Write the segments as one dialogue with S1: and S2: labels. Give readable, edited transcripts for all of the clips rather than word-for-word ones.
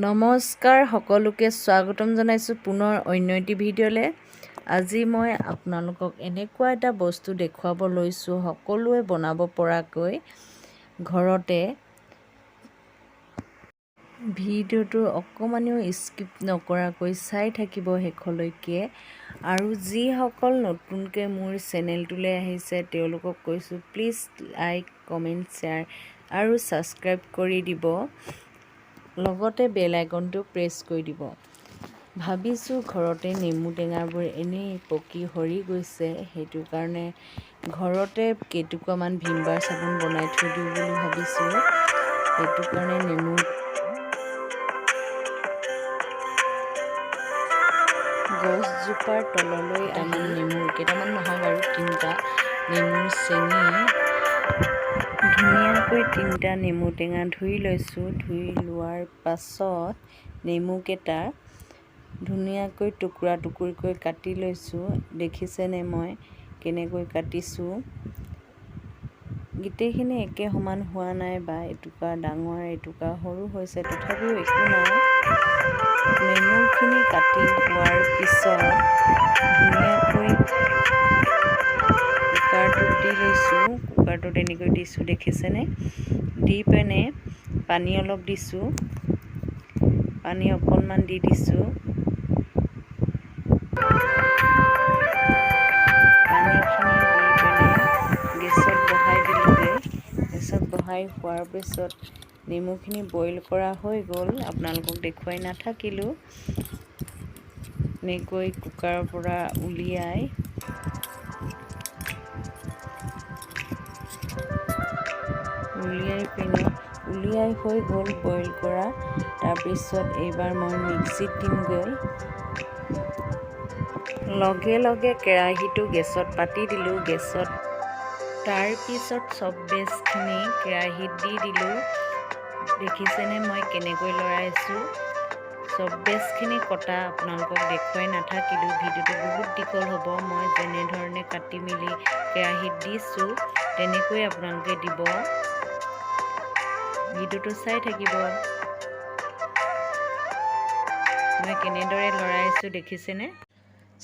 S1: নমস্কাৰ, সকলোকে স্বাগতম জনাইছোঁ পুনৰ অন্য এটি ভিডিঅ'লৈ। আজি মই আপোনালোকক এনেকুৱা এটা বস্তু দেখুৱাব লৈছোঁ, সকলোৱে বনাব পৰাকৈ ঘৰতে। ভিডিঅ'টো অকণমানিও স্কিপ নকৰাকৈ চাই থাকিব শেষলৈকে। আৰু যিসকল নতুনকৈ মোৰ চেনেলটোলৈ আহিছে, তেওঁলোকক কৈছোঁ, প্লিজ লাইক, কমেণ্ট, শ্বেয়াৰ আৰু ছাবস্ক্ৰাইব কৰি দিব, লগতে বেল আইকনটো প্ৰেছ কৰি দিব। ভাবিছোঁ, ঘৰতে নেমু টেঙাবোৰ এনেই পকি সৰি গৈছে, সেইটো কাৰণে ঘৰতে কেইটুকুৰামান ভীম বাৰ চাবোন বনাই থৈ দিওঁ বুলি ভাবিছোঁ। সেইটো কাৰণে নেমু গছজোপাৰ তললৈ কেইটামান নেমু, কেইটামান নহয় বাৰু, তিনিটা নেমু চেঙি ধুনীয়াকৈ তিনিটা নেমু টেঙা ধুই লৈছোঁ। ধুই লোৱাৰ পাছত নেমুকেইটা ধুনীয়াকৈ টুকুৰা টুকুৰকৈ কাটি লৈছোঁ। দেখিছেনে মই কেনেকৈ কাটিছোঁ? গোটেইখিনি একে সমান হোৱা নাই বা এটুকুৰা ডাঙৰ, এটুকুৰা সৰু হৈছে, তথাপিও একো নাই। নেমুখিনি কাটি হোৱাৰ পিছত ধুনীয়াকৈ কুকাৰটোত দি লৈছোঁ। কুকাৰটোত এনেকৈ দিছোঁ, দেখিছেনে? দি পিনে পানী অলপ দিছোঁ, পানী অকণমান দি দিছোঁ। পানীখিনি দি পিনে গেছত বহাই দিলোঁগৈ। গেছত বহাই হোৱাৰ পিছত নেমুখিনি বইল কৰা হৈ গ'ল, আপোনালোকক দেখুৱাই নাথাকিলোঁ। এনেকৈ কুকাৰৰ পৰা উলিয়াই পিনে, উলিয়াই হৈ গ'ল বইল কৰা। তাৰপিছত এইবাৰ মই মিক্সিত দিমগৈ। লগে লগে কেৰাহীটো গেছত পাতি দিলোঁ গেছত। তাৰপিছত চব বেচখিনি কেৰাহীত দি দিলোঁ। দেখিছেনে মই কেনেকৈ লৰাইছোঁ? চব বেচখিনি কটা আপোনালোকক দেখুৱাই নাথাকিলোঁ, ভিডিঅ'টো বহুত দীঘল হ'ব। মই যেনেধৰণে কাটি মেলি কেৰাহীত দিছোঁ, তেনেকৈ আপোনালোকে দিব। ভিডিঅ'টো চাই থাকিব। মই কেনেদৰে লৰাইছোঁ, দেখিছেনে?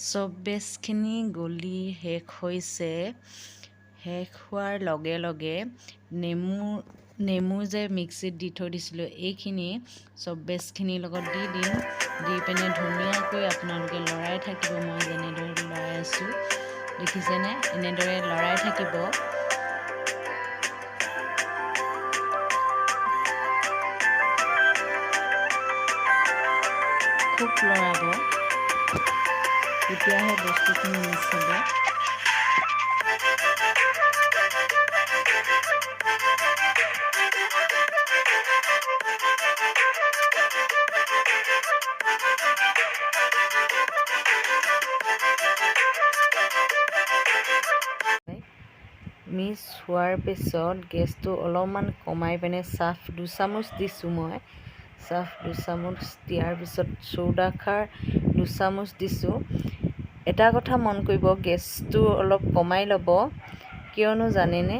S1: চব বেচখিনি গলি শেষ হৈছে। শেষ হোৱাৰ লগে লগে নেমু যে মিক্সিত দি থৈ দিছিলোঁ, এইখিনি চব বেচখিনিৰ লগত দি দিম। দি পিনে ধুনীয়াকৈ আপোনালোকে লৰাই থাকিব। মই যেনেদৰে লৰাই আছোঁ, দেখিছেনে? এনেদৰে লৰাই থাকিব। খুব লৰাব, তেতিয়াহে বস্তুখিনি মিক্স হ'ব। মিক্স হোৱাৰ পিছত গেছটো অলপমান কমাই পিনে চাৰ্ফ 2 চামুচ দিছোঁ মই। চাৰ্ফ 2 চামুচ দিয়াৰ পিছত চৌদা খাৰ 2 চামুচ দিছোঁ। এটা কথা মন কৰিব, গেছটো অলপ কমাই ল'ব। কিয়নো জানেনে?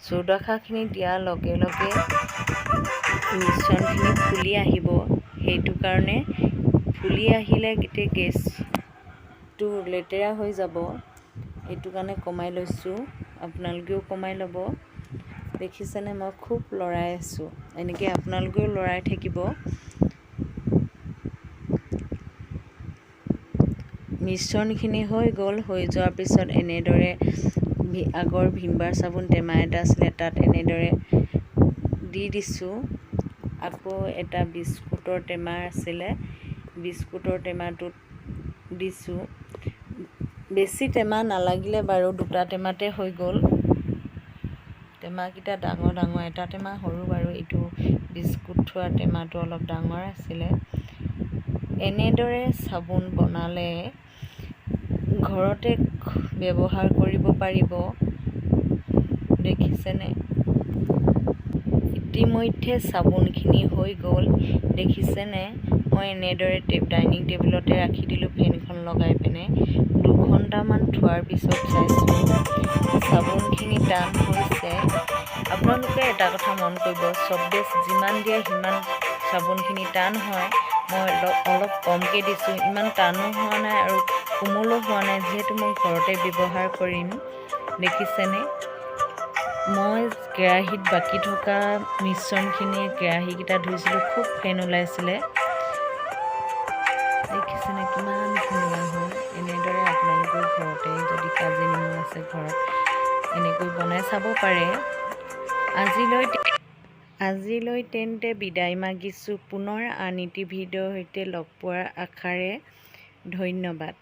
S1: চৌদা খাৰখিনি দিয়াৰ লগে লগে মিশ্ৰণখিনি ফুলি আহিব। সেইটো কাৰণে ফুলি আহিলে গোটেই গেছটো লেতেৰা হৈ যাব, এইটো কাৰণে কমাই লৈছোঁ। আপোনালোকেও কমাই ল'ব। দেখিছেনে, মই খুব লৰাই আছোঁ। এনেকৈ আপোনালোকেও লৰাই থাকিব। মিশ্ৰণখিনি হৈ গ'ল। হৈ যোৱাৰ পিছত এনেদৰে আগৰ ভীমবাৰ চাবোন টেমা এটা আছিলে, তাত এনেদৰে দি দিছোঁ। আকৌ এটা বিস্কুটৰ টেমা আছিলে, বিস্কুটৰ টেমাটোত দিছোঁ। বেছি টেমা নালাগিলে বাৰু, দুটা টেমাতে হৈ গ'ল। টেমাকেইটা ডাঙৰ ডাঙৰ, এটা টেমা সৰু বাৰু। এইটো বিস্কুট থোৱা টেমাটো অলপ ডাঙৰ আছিলে। এনেদৰে চাবোন বনালে ঘৰতে ব্যৱহাৰ কৰিব পাৰিব। দেখিছেনে? ইতিমধ্যে চাবোনখিনি হৈ গ'ল। দেখিছেনে? মই এনেদৰে ডাইনিং টেবুলতে ৰাখি দিলোঁ ফেনখন লগাই পিনে। 2 ঘণ্টামান থোৱাৰ পিছত চাইছোঁ, চাবোনখিনি টান হৈছে। আপোনালোকে এটা কথা মন কৰিব, চফ্ট যিমান দিয়ে সিমান চাবোনখিনি টান হয়। মই অলপ অলপ কমকৈ দিছোঁ। ইমান টানো হোৱা নাই আৰু কোমলো হোৱা নাই, যিহেতু মই ঘৰতে ব্যৱহাৰ কৰিম। দেখিছেনে, মই কেৰাহীত বাকী থকা মিশ্ৰণখিনিয়ে কেৰাহীকেইটা ধুইছিলোঁ, খুব ফেন ওলাইছিলে। দেখিছেনে কিমান ধুনীয়া হ'ল? এনেদৰে আপোনালোকেও ঘৰতে যদি কাজি নেমু আছে ঘৰত, এনেকৈ বনাই চাব পাৰে। আজিলৈ আজিলৈ তেন্তে বিদায় মাগিছোঁ। পুনৰ আন এটি ভিডিঅ'ৰ সৈতে লগ পোৱাৰ আশাৰে ধন্যবাদ।